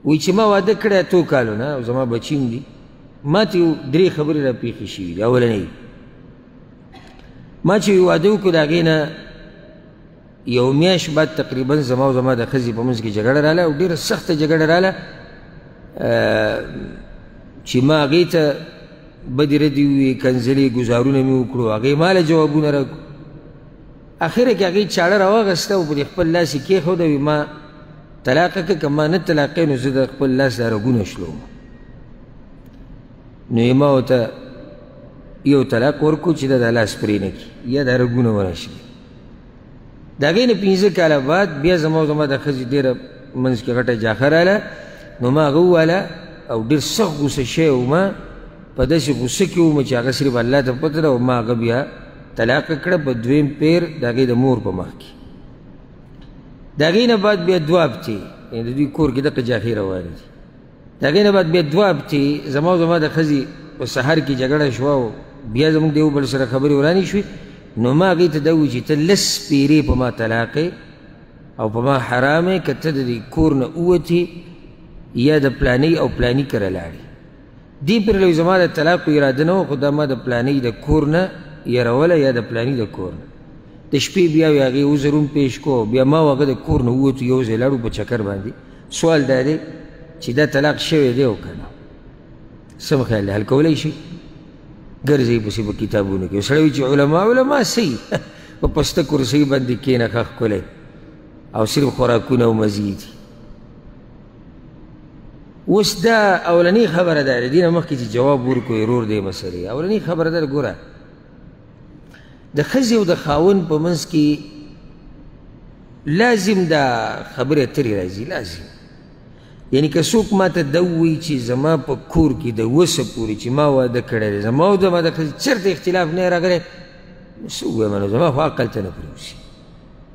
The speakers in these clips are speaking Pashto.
وایي چې ما واده کړی 8 کالو نه او زما بچي هم دي، ما ته یو 3 خبرې را پېښې شوي دي. اولنۍ، ما چې واده وکړو د هغې نه یو میاشت بعد تقریبا زما او زما د ښځې په منځ کې جګړه راله، او ډېره سخته جګړه راله چې ما هغې ته بدې ردې وویې، کنځلې ګزارونه مې وکړو، هغې ما له جوابونه راکړو. اخره کې هغې چاړه راواخیسته او په خپل لاس یې کېښوده، وي ما طلاقه کړه، که ما نه طلاقې نو زه د خپل لاس دا رګونه شلوم. نو یې ما ورته یو طلاق ورکړو چې دا د لاس پرې نه کړي یا دا رګونه ونه شلوي. د هغې نه 5 کاله بعد بیا زما او زما د ښځې ډېره منځ کې غټه جاخه راله، نو ما هغه وواله او ډېر سخت غوسه شوی وم، په داسې غوسه کې وم چې هغه صرف الله ته پته ده، او ما هغه بیا طلاقه کړه په دویم پیر د هغې د مور په مخ کې. د هغې نه بعد بیا 2 هفتې، یعنې د دوی کور کې دغه جاخې روانې دي، د هغې نه بعد بیا 2 هفتې زما او زما د ښځې په سهار کې جګړه شوه او بیا زموږ د یو بل سره خبرې ورانې شوې. نو ما هغې ته دا وویل چې ته 10 پیرې په ما طلاقې او په ما حرامې، که ته د دې کور نه ووتې یا د پلانۍ او پلاني کره لاړې. دې پرې لوی زما د طلاق اراده نه وه، خو دا ما د پلانۍ د کور نه یروله یا د پلاني د کور نه. د شپې بیا وې هغې عذر هم پېښ کړو، بیا ما او هغه د کور نه ووتو، یو ځای لاړو په چکر باندې. سوال دا دی چې دا طلاق شوی دی او که نه؟ سم خیال دی، حل کولی شي؟ ګرځئ پسې په کتابونو کې. سړی وایي چې علما علما څه په پسته کرسۍ باندې کښېنه ښه ښکلی او صرف خوراکونه او مزې دي. اوس دا اولنۍ خبره ده، د دې نه مخکې چې جواب ورکړو ورور دې مسئلې، اولنۍ خبره ده ګوره د ښځې او د خاوند په منځ کې لازم دا خبرې اترې راځي، لازم. یعنې که څوک ما ته دا ووایي چې زما په کور کې د وسه پورې چې ما واده کړی دی، زما او زما د ښځې چېرته اختلاف نه راغلی، نو څه ووایم؟ نو زما خو عقل ته نه پرېوځي.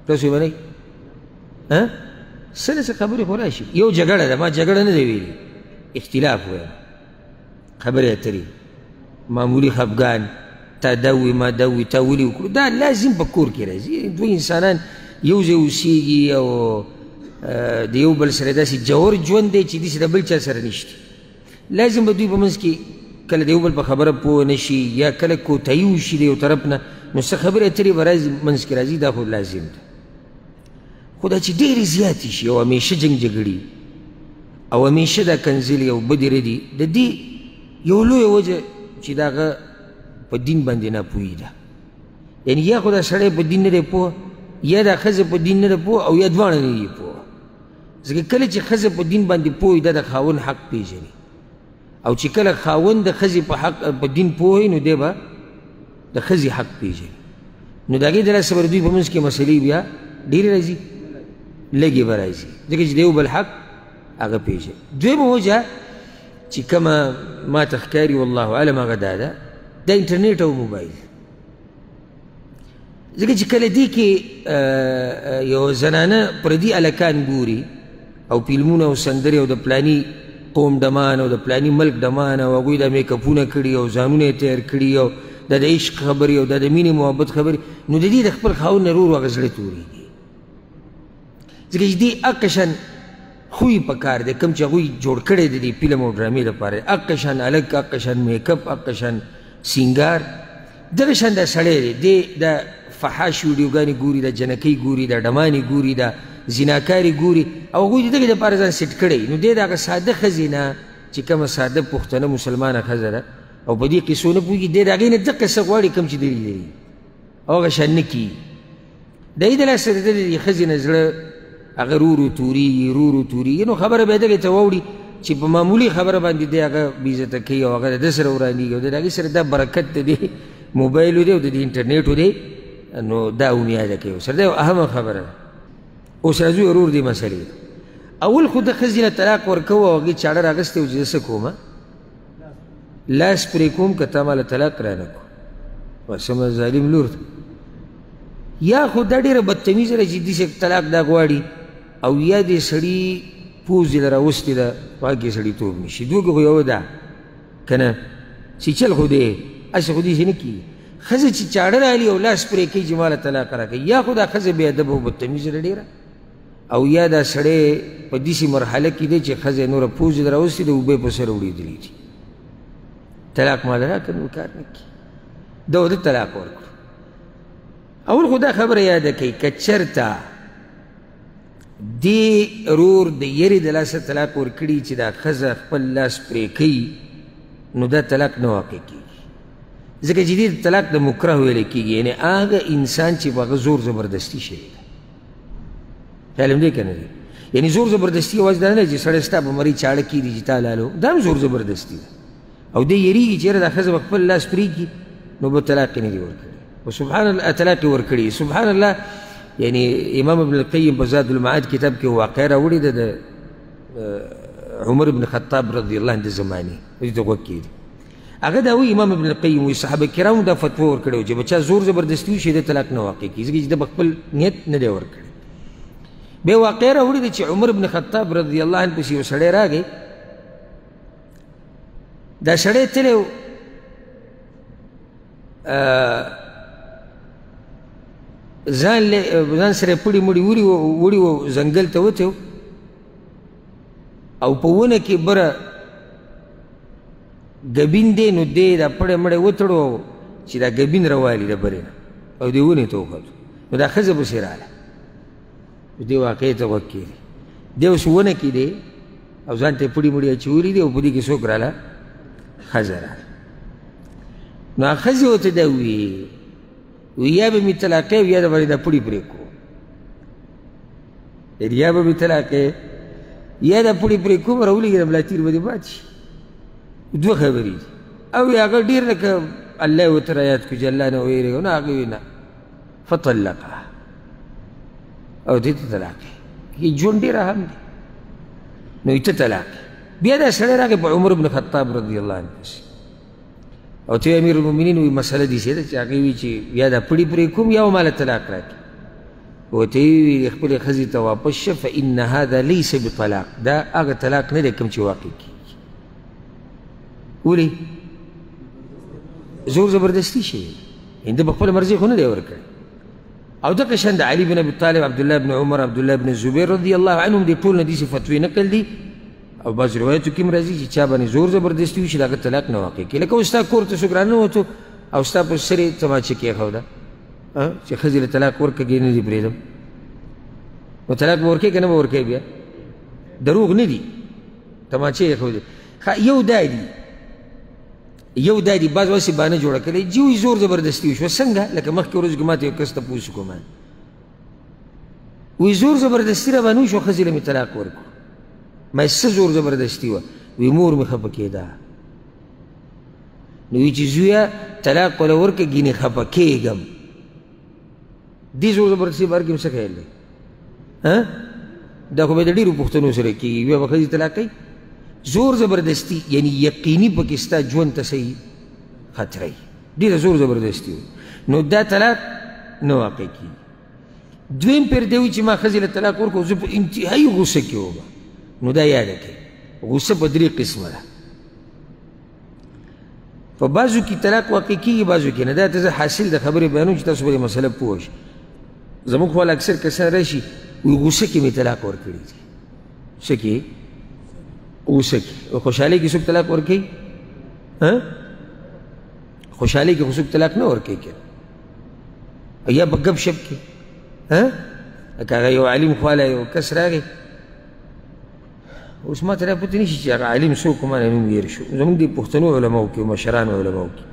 تاسو یې منئ؟ څه نه څه خبرې خو راشي. یو جګړه ده، ما جګړه نه دی ویلي، اختلاف وایم، خبرې اترې، معمولي خفګان، تا دا ووایي ما دا ووایي، تا ولې وکړو، دا لازم په کور کې راځي. دوه انسانان یو ځای اوسېږي او د یو بل سره داسې جوړ ژوند دی چې داسې د بل چا سره نشته. لازم به دوی په منځ کې کله د یو بل په خبره پوه نه شي یا کله کوتاهي وشي د یو طرف نه، نو څه خبرې اترې به راځي منځ کې راځي، دا خو لازم ده. خو دا چې ډېرې زیاتې شي او همیشه جنګ جګړې او همیشه دا کنځلې او بدې ردې، د دې یو لویه وجه چې د هغه په دین باندې ناپوهي ده. یعنې یا خو دا سړی په دین نه دی پوه، یا دا ښځه په دین نه ده پوه، او یا دواړه نه دي پوه. ځکه کله چې ښځه په دین باندې پوه وي، دا د خاوند حق پېژني، او چې کله خاوند د ښځې په حق په دین پوه وي، نو دی به د ښځې حق پېژني. نو د هغې د لاسه به د دوی په منځ کې مسلې بیا ډېرې راځي، لږې به راځي، ځکه چې د یو بل حق هغه پېژني. دویمه وجه چې کومه ما ته ښکاري والله اعلم هغه دا ده، د انټرنیټ او موبایل. ځکه چې کله دې کې یو زنانه پردي هلکان ګوري او فلمونه او سندرې او د پلاني قوم ډمان او د پلاني ملک ډمان او هغوی دا میکپونه کړي او ځانونه یې تیار کړي او دا د عشق خبرې او دا د مینې محبت خبرې، نو د دې د خپل خاوند نه ورو هغه زړه تورېږي. ځکه چې دې هقه شان خوی په کار دی کوم چې هغوی جوړ کړی دی د فلم او ډرامې دپاره، هقه شان هلک، هقه شان میکپ، هقه شان سینګار، دغه شان دا سړی دی، دی دا فحاش ویډیوګانې ګوري، دا جنکۍ ګوري، دا ډمانې ګوري، دا زیناکارې ګوري، او هغوی د دغې دپاره ځان سیټ کړی. نو دی د هغه ساده ښځې نه چې کومه ساده پښتنه مسلمانه ښځه ده او په دې قصو نه پوهېږي، دی د هغې نه دقه څه غواړي کوم چې دی لیدلی او هغه شان نه کېږي. د دې د لاسه د دې ښځې نه زړه هغه رو رو تورېږي، رو رو تورېږي. نو خبره به یې دغې ته واوړي چې په معمولي خبره باندې دی هغه بېعزته کوي او هغه د ده سره ورانېږي، او د هغې سره دا برکت د دې موبایلو دی او د دې انټرنیټو دی، نو دا هم یاده کوي. سره دا یوه اهمه خبره ده. اوس راځو ورور دې مسئلې ته. اول خو د ښځې نه طلاق ورکوه او هغې چاړه راغستې وه چې زه څه کوم، لاس پرې کوم که تا ماله طلاق رانه کړو، وسمه ظالم لور ته. یا خو دا ډېره بدتمیزه ده چې داسې طلاق دا غواړي، او یا دې سړي پوزې له راوستې ده په هغې سړیتوب نه شي. دوه کې خو یوه ده که نه چې چل خو دی هسې خو داسې نه کېږي. ښځه چې چاړه رالي او لاس پرې کوي چې ماله طلاق راکوي، یا خو دا ښځه بې ادبه او بدتمیزه ده ډېره، او یا دا سړی په داسې مرحله کې دی چې ښځه یې نوره پوزې د راوستې د اوبه په سر وړېدلي دي، طلاق ماله راکړه نور کار نه کوي. ده ورته طلاق ورکړو. اول خو دا خبره یاده کوي که چېرته دې رور د یرې د لاسه طلاق ورکړي چې دا ښځه خپل لاس پرې کوي، نو دا طلاق نه واقع کېږي، ځکه چې دې طلاق د مکره ویل کېږي، یعنې هغه انسان چې په هغه زور زبردستي شوې ده. خیال هم دی که نه دی؟ یعنې زور زبردستي یوازې دا نه چې سړی ستا په مرۍ چاړه کېږي چې تا لالو، دا هم زور زبردستي ده. او دی یریږي چې یاره دا ښځه به خپل لاس پرې کړي، نو به طلاق یې نه دی ورکړی. وسبحان الله طلاق یې ورکړي. سبحان الله، یعنې امام ابن القیم په زاد المعاد کتاب کې واقعه راوړې ده د عمر بن خطاب رضی الله عنه د زمانې، دې ته غوږ کېږدي. هغه دا وایي امام ابن القیم وایي صحابه کرامو دا فتوا ورکړې وه چې به چا زور زبردستي وشي د طلاق نه واقع کېږي، ځکه چې ده په خپل نیت نه دی ورکړی. بیا واقعه راوړې ده چې عمر بن خطاب رضی الله عنه پسې یو سړی راغی، دا سړی تللی و ځان سره پړي مړي وړي وو، ځنګل ته وتی او په ونه کې بره ګبین دی، نو دی دا پړی مړی وتړو چې دا ګبین روالي د برې نه او دې ونې ته وختو، نو دا ښځه پسې راغله. دې واقعې ته غوږ کېږي. دی اوس ونه کې دی او ځان ته یې پړي مړي اچولي دي او په دې کې څوک راغله؟ ښځه راغله. نو هغه ښځې ورته دا وویل، وایي یا به مې طلاقې او یا د باندې دا پړي پرې کړو، یعنې یا به مې طلاقې یا دا پړي پرې کوم، راولېږي د ملا تیر به دې مات شي. دوه خبرې دي. او هغه ډېر لکه الله یې ورته رایاد کړو چې الله نه وویرېږه، نو هغه وایي نه، فطلقها، او دې ته طلاق یې. ژوند ډېر اهم دی، نو یې ته طلاق. بیا دا سړی راغی په عمر بن خطاب رضی الله عنه پسې، او ته امیر المؤمنین وایي مسله داسې ده چې هغې وایي چې یا دا پړي پرې کوم یا ماله طلاق راکړي. ورته یې وویل خپلې ښځې ته واپس شه، فإن هذا ليس بطلاق، دا هغه طلاق نه دی کوم چې واقع کېږي. ولې؟ زور زبردستي شوی، یعنې ده په خپله مرضي خو نه دی ورکړی. او دغه شان د علي بن ابي طالب، عبدالله بن عمر، عبدالله بن زبیر رضی الله عنهم دې ټول نه داسې فتوې نقل دي، او بعض روایتو کې هم راځي چې چا باندې زور زبردستي وشي د هغه طلاق نه واقع کېږي. لکه اوس ستا کور ته څوک راننوتو او ستا په سر یې تماچه کېښوده چې ښځې له طلاق ورکړه، نه دي پرېږدم، نو طلاق به ورکوې که نه به ورکوې؟ بیا دروغ نه دي، تماچه یې ښودې. یو دا دي، یو دا دي بعض واسې بانه جوړه کړې چې وایي زور زبردستي وشوه. څنګه؟ لکه مخکې ورځ کې ما ته یو کس تپوس وکړو، ما وایي زور زبردستي را باندې وشوه، ښځې له مې طلاق ورکړو. ما یې څه زور زبردستي وه؟ وایي مور مې خفه کېده. نو وایي چې زویه طلاق وله ورکړه ګینې خفه کېږم. دې زور زبردستي باره کې مې څه خیال دی؟ دا خو به د ډېرو پښتنو سره کېږي، بیا به ښځې طلاق کوي. زور زبردستی یعنی یقیني پکې ستا ژوند ته صحیح خطره وي، ډېره زور زبردستي وي، نو دا طلاق نه واقع کېږي. دویم پیر دی وایي چې ما ښځې له طلاق ورکړو، زه په انتهایي غوسه کې وم. نو دا یاده کړئ، غوسه په درې قسمه ده. په بعضو کې طلاق واقع کېږي، بعضو کې نه. دا ته زه حاصل د خبرې بیانوم چې تاسو به دې مسله پوه شئ. زموږ خو اکثر کسان راشي وایي غوسه کې مې طلاق ورکړی دی. څه کې؟ غوسه کې. او خوشحالۍ کې څوک طلاق ورکوي؟ خوشحالۍ کې خو څوک طلاق نه ورکوي که یا په ګپ شپ کې. لکه هغه یو عالم خواله یو کس راغی، اوس ما ته دا پته نه شي چې هغه عالم څوک و، ما نه نوم هېر شو، زموږ د پښتنو علماو کې مشرانو علماو کې.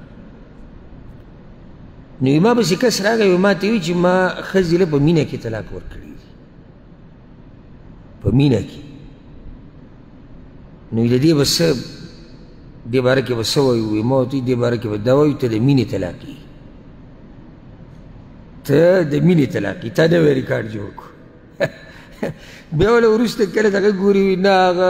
نو ما پسې کس راغی، ما ته وایي چې ما ښځې له په مینه کې طلاق ورکړی دی، په مینه کې. نو د دې به څه، دې باره کې به څه وایو؟ وایي ما ورته دې باره کې به دا وایو، ته د مینې طلاق یې، ته د مینې طلاق یې، تا نوی ریکارډ جوړ کړو. بیا وله وروسته کله دغه ګوري وي نه هغه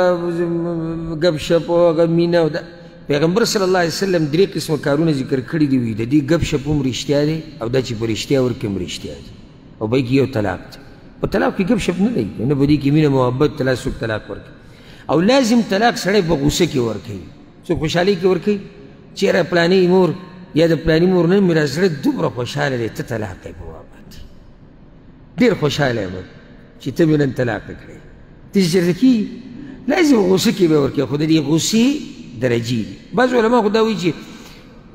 ګپ شپ او هغه مینه او دا. پیغمبر صلی الله علیه وسلم درې قسمه کارونه ذکر کړي دي، وایي د دې ګپ شپ هم رښتیا دی، او دا چې په رښتیا ورکړي هم رښتیا دی، او په کې یو طلاق دی. په طلاق کې ګپ شپ نه دی، نه په دې کې مینه محبت طلاق څوک طلاق ورکوي. او لازم طلاق سړی په غوسه کې ورکوي، څوک خوشحالۍ کې ورکوي چې یاره پلانې مور یا د پلاني مور نن مې را زړه دومره خوشحاله دی، ته طلاق یې په ما باندې، ډېر خوشحاله یم. چې ته مې نن طلاق کړې. داسې چېرته کېږي؟ لازم غوسه کې به ورکوي، خو د دې غوسې درجې دي. بعض علما خو دا وایي چې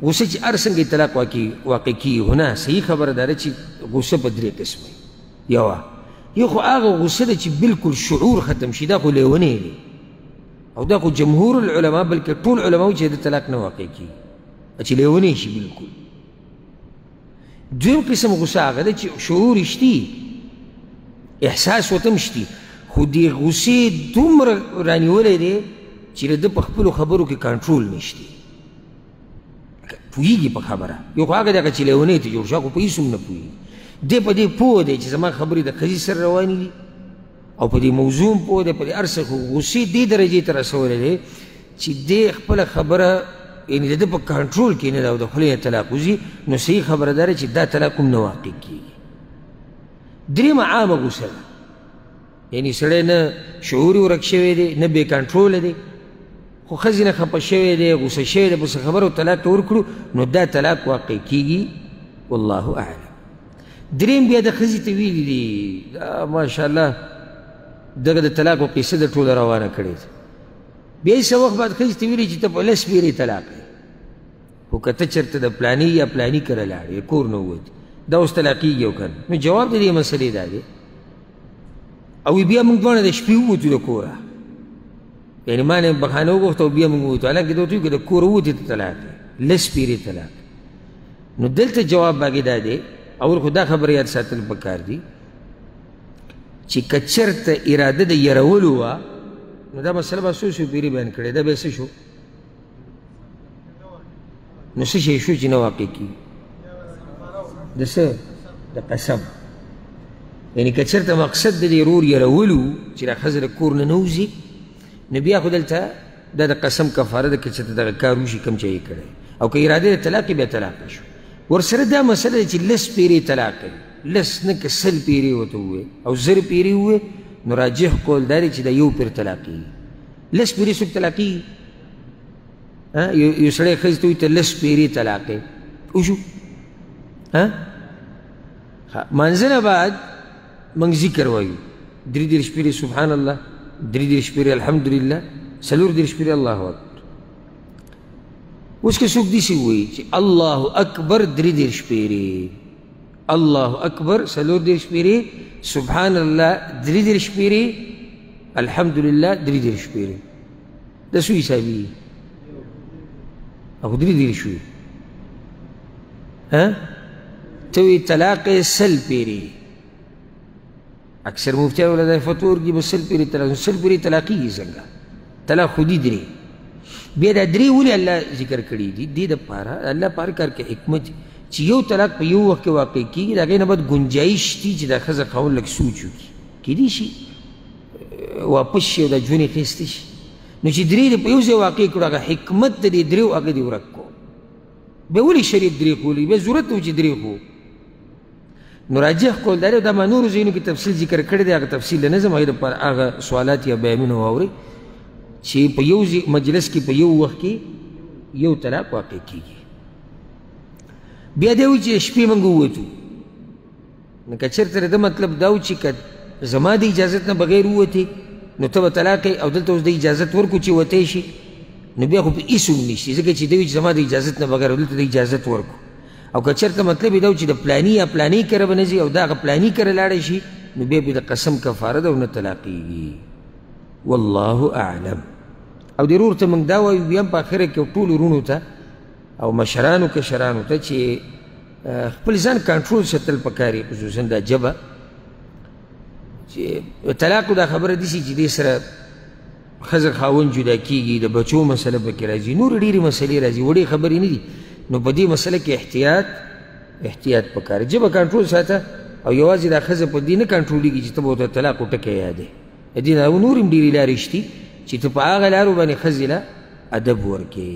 غوسه چې هر څنګه طلاق واقع کېږي، خو نه، صحیح خبره دا ده چې غوسه په درې قسمه وي. یوه یو خو هغه غوسه ده چې بالکل شعور ختم شي، دا خو لیونی دی، او دا خو جمهور العلماء بلکې ټول علما وایي چې د طلاق نه واقع کېږي، چې لیونی شي بالکل. دویم قسم غوسه هغه ده چې شعور شتي، احساس ورته هم شتي، خو دې غوسې دومره رانیولی دی چې د ده په خپلو خبرو کې کنټرول نشتي، پوهېږي په خبره. یو خو هغه دی هغه چې لیونی ته جوړ شو، خو په هېڅ هم نه پوهېږي، دی په دې پوه دی چې زما خبرې د ښځې سره روانې دي او په دې موضوع هم پوه دی، په دې هر څه، خو غوسې دې درجې ته رسولی دی چې دی خپله خبره یعنې د ده په کنټرول کې نه ده او د خولې نه طلاق وځي، نو صحیح خبره دا ده چې دا طلاق هم نه واقع کېږي. درېیمه عامه غوسه ده، یعنې سړی نه شعور یې ورک شوی دی، نه بې کنټروله دی، خو ښځې نه خفه شوی دی، غوسه شوی دی، په څه خبره او طلاق یې ورکړو، نو دا طلاق واقع کېږي، والله اعلم. درېیم بیا د ښځې ته ویلي دي، دا ماشاءالله دغه د طلاقو قصه د ټوله روانه کړې ده. بیا یې څه وخت بعد ښځې ته ویلي چې ته په لس پیرې طلاق یې، خو که ته چېرته د پلاني یا پلاني کره لاړې، کور نه ووتې، دا اوس طلاقېږي او که نه؟ نو جواب د دې مسلې دا دی. او بیا موږ دواړه د شپې ووتو له کوره، یعنې ما نه بخښنه وغوښته او بیا موږ ووتو، حالانکه ده ورته وویل که د کوره ووتې ته طلاق یې، لس پیرې طلاق. نو دلته جواب باقي دا دی، اول خو دا خبره یاد ساتل پکار دي چې که چېرته اراده د یرولو وه، نو دا مسله به څو څو پیرې بیان کړې، دا بیا څه شو؟ نو څه شی شو چې نه واقع کېږي؟ د څه؟ د قسم. یعنې که چېرته مقصد د دې ورور یرولو چې دا ښځه د کور نه نه وځي، نو بیا خو دلته دا د قسم کفاره ده که چېرته دغه کار وشي کوم چې یې کړی، او که اراده د طلاق یې بیا طلاق شو. ورسره دا مسله ده چې لس پیرې طلاق کوي، لس نه که 100 پیرې ورته ووایي او 1000 پیرې ووایي، نو راجح قول دا دی چې دا یو پیر طلاقېږي. لس پیرې څوک طلاقېږي؟ یو سړی ښځې ته وایي ته لس پیرې طلاق یې، وشو؟ مانځه نه بعد موږ ذکر وایو، 33 پیرې سبحان الله، 33 پیرې الحمدلله، 34 پیرې الله اکبر. اوس که څوک داسې ووایي چې الله اکبر 33 پیرې، الله اکبر 34 پیرې، سبحان الله 33 پیرې، الحمدلله 33 پیرې، دا څو حسابېږي؟ خو 33 وي. ته وایې طلاق یې 100 پیرې، اکثر مفتیان ولا دا فتوا ورکړي بس 100 پیرې طلاق، 100 پیرې طلاقېږي څنګه؟ طلاق خو دي درې. بیا دا درې ولې الله ذکر کړي دي؟ دې دپاره الله په هر کار کې حکمت چې یو طلاق په یو وخت کې واقع کېږي، د هغې نه بعد ګنجایش شتي چې دا ښځه خاوند لږ سوچ وکړي، کېدای شي واپس شي او دا ژوند یې ښایسته شي. نو چې درې دې په یو ځای واقع کړو، هغه حکمت د دې درېو هغه دې ورک کړو. بیا ولې شریعت درې ښوولي؟ بیا ضرورت و چې درې ښوو. نو راجح قول دا دی، دا ما نورو ځایونو کې تفصیل ذکر کړی دی، هغه تفصیل نه ځم، هغې دپاره هغه سوالات یا بیانونه واورئ چې په یو مجلس کې په یو وخت کې یو طلاق واقع کېږي. بیا دی وایي چې شپې موږ ووتو، نو که چېرته د ده مطلب دا و چې که زما د اجازت نه بغیر ووتې نو ته به طلاق یې، او دلته اوس د اجازت ورکړو چې وتی شي، نو بیا خو په هېڅ هم نشتي، ځکه چې دی وایي چې زما د اجازت نه بغیر دلته د اجازت ورکړو. او که چېرته مطلب یې دا و چې د پلاني یا پلاني کره به نه ځي او د هغه پلاني کره لاړی شي، نو بیا به د قسم کفاره ده او نه طلاقېږي، والله اعلم. او دې ورور ته موږ دا وایو بیا هم په اخره کې ټولو وروڼو ته او مشرانو کشرانو ته چې خپل ځان کنټرول ساتل پکار دي، خصوصا دا ژبه چې طلاق دا خبره داسې چې دې سره ښځه خاوند جدا کېږي، د بچو مسله پکې راځي، نورې ډېرې مسلې راځي، وړې خبرې نه دي. نو په دې مسله کې احتیاط پکار دی. ژبه کنټرول ساته، او یوازې دا ښځه په دې نه کنټرولېږي چې ته به ورته طلاق ټکی یادې، د دې نه نورې هم ډېرې لارې شتي چې ته په هغه لارو باندې ښځې له ادب ورکې.